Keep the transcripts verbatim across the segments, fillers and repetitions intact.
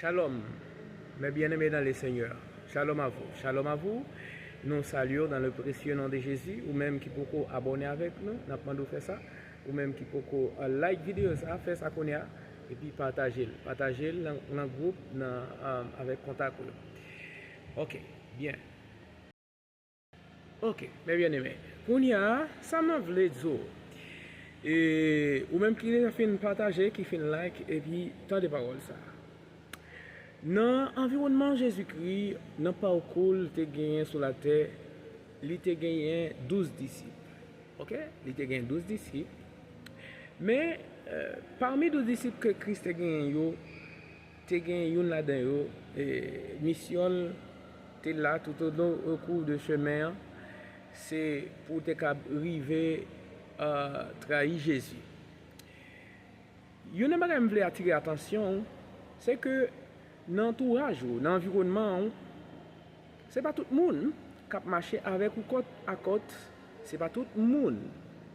Shalom, mes bien-aimés dans le Seigneur. Shalom à vous. Shalom à vous. Nous saluons dans le précieux nom de Jésus. Ou menm ki poko abòne avèk nou, n ap mande w fè sa. Ou menm ki poko, euh, like videyo sa, fè sa kounye a. Epi pataje l. Pataje l nan, nan gwoup, nan, euh, avèk kontak ou yo. Ok, byen. Ok, mes bien-aimés. Kounye a, sa mwen vle di w. E, ou menm ki deja fin pataje, ki fin like, epi tande pawòl sa. Nan anviwònman Jezikri, nan pakou l te genyen sou latè, li te genyen douz disip. Ok? Li te genyen douz disip. Men, euh, pami douz disip ke Kris te genyen yo, te gen youn ladan yo, e, misyon l te la tout au long, au cours de chemin an, se pou te ka rive, euh, trayi Jezi. Youn nan bagay m vle atire atansyon w, se ke nan antouraj ou, nan anviwònman w, se pa tout moun k ap mache avèk ou kòt a kòt, se pa tout moun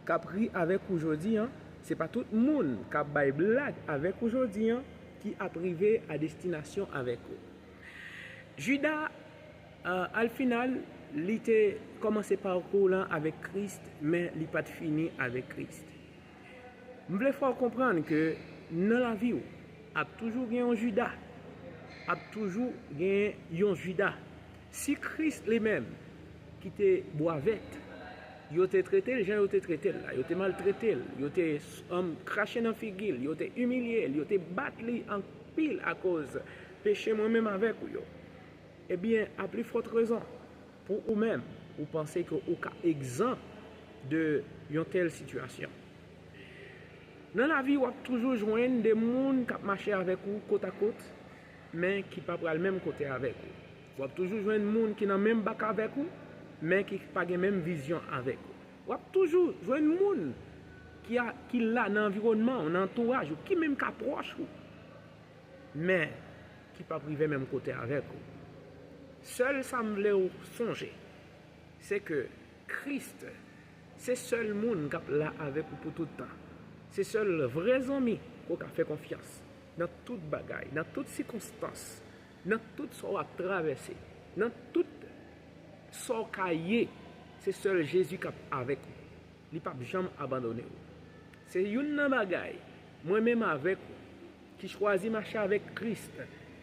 k ap ri avèk ou jodi an, se pa tout moun k ap bay blag avèk ou jodi an ki ap rive a destinasyon avèk ou. Jida, euh, al final, li te kòmanse pakou l lan avèk Kris, men li pa t fini avèk Kris. M vle fè w konprann ke nan lavi w, ap toujou gen yon Jida, ap toujou gen yon Jida. Si Kris li menm ki te bwa vèt, yo te trete l jan yo te trete l la, yo te maltrete l, yo te, um, krache nan figi l, yo te imilye l, yo te bat li anpil akoz peche mwen menm avèk ou yo. Ebyen, a pli fòt rezon, pou ou menm, ou panse ke ou ka egzan de yon tèl sitiyasyon. Nan lavi, w ap toujou jwenn de moun k ap mache avèk ou kot a kot, men ki pa pral menm kote avèk ou. W ap toujou jwenn moun ki nan menm bak avèk ou, men ki pa gen menm vizyon avèk ou. W ap toujou jwenn moun ki a, ki la nan anviwònman w, nan antouraj ou, ki menm ka pwòch ou, men ki p ap rive menm kote avèk ou. Sèl sa m vle w sonje, se ke Kris se sèl moun k ap la avèk ou pou tout tan. Se sèl vrè zanmi ke w ka fè konfyans nan tout bagay, nan tout sikonstans, nan tout sa w ap travèse, nan tout sa w ka ye. Se sèl Jezi k ap avèk ou. Li p ap janm abandone w. Se youn nan bagay, mwen menm avèk ou, ki chwazi mache avèk Kris,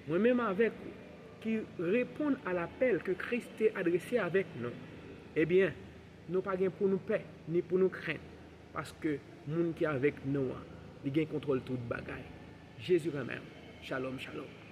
mwen menm avèk ou, ki reponn a lapèl ke Kris te adrese avèk nou, ebyen, nou pa gen pou nou pè, ni pou nou krent, paske moun ki avèk nou an, li gen kontwòl tout bagay. Jezi renmen w. Shalom, shalom.